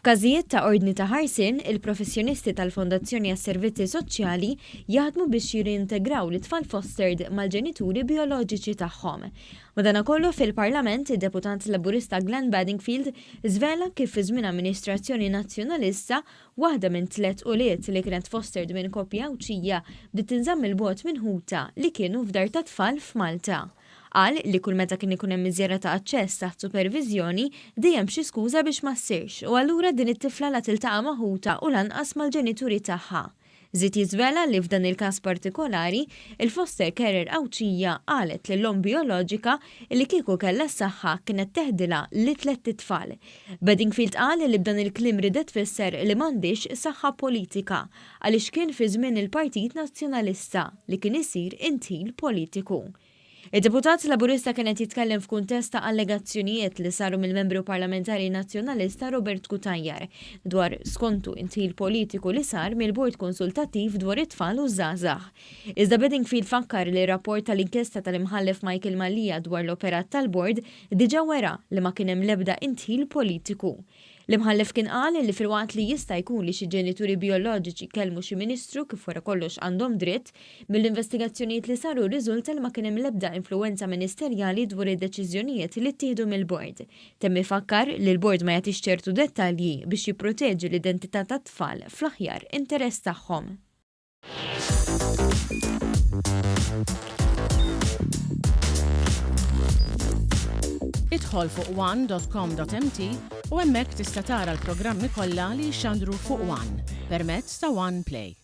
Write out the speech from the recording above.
F'każijiet ta' ordni ta' ħarsien, il-professjonisti tal-Fondazzjoni għas-Servizzi Soċjali jaħdmu biex jirriintegraw lit-tfal fostered mal-ġenituri bijoloġiċi tagħhom. Madanakollu fil-Parlament, id-Deputat Laburista Glenn Bedingfield żvela kif fi żmien amministrazzjoni Nazzjonalista, waħda minn tlett ulied li kienet fostered minn koppja Għawdxija bdiet tinżamm 'il bogħod minn ħutha li kienu f'dar tat-tfal f'Malta. Qal li kull meta kien ikun hemm iż-żjara ta' aċċess taħt superviżjoni, dejjem b'xi skuża biex ma ssirx u allura din it-tifla la tiltaqa' ma' ħutha u lanqas mal-ġenituri tagħha. Żied jiżvela li f'dan il-każ partikolari, il-foster carer Għawdxija qalet lill-omm bijoloġika li kieku kellha s-saħħa kienet teħdilha lit-tlett itfal. Bedingfield qal li b'dan il-kliem riedet tfisser li m'għandhiex saħħa politika għaliex kien fi żmien il-Partit Nazzjonalista li kien isir indħil politiku. Id-deputat Laburista kien qed jitkellem f'kuntest ta' allegazzjonijiet li saru mill-Membru Parlamentari Nazzjonalista Robert Cutajar dwar skontu indħil politiku li sar mill-Bord Konsultattiv dwar it-Tfal u ż-Żgħażagħ. Iżda Bedingfield fakkar li r-rapport tal-inkjesta tal-Imħallef Michael Mallia dwar l-operat tal-Bord diġà wera li ma kien hemm l-ebda indħil politiku. L-Imħallef kien qal li filwaqt li jista' jkun li xi ġenituri bijoloġiċi kellmu xi Ministru kif wara kollox għandhom dritt, mill-investigazzjonijiet li saru rriżulta li ma kien hemm l-ebda influwenza ministerjali dwar id-deċiżjonijiet li ttieħdu mill-Bord. Temm ifakkar li l-Bord ma jagħtix ċertu dettalji biex jipproteġi l-identità tat-tfal fl-aħjar interess tagħhom. Idħol fuq one.com.mt u hemmhekk tista' tara l-programmi kollha li jixxandru fuq One permezz ta' One Play.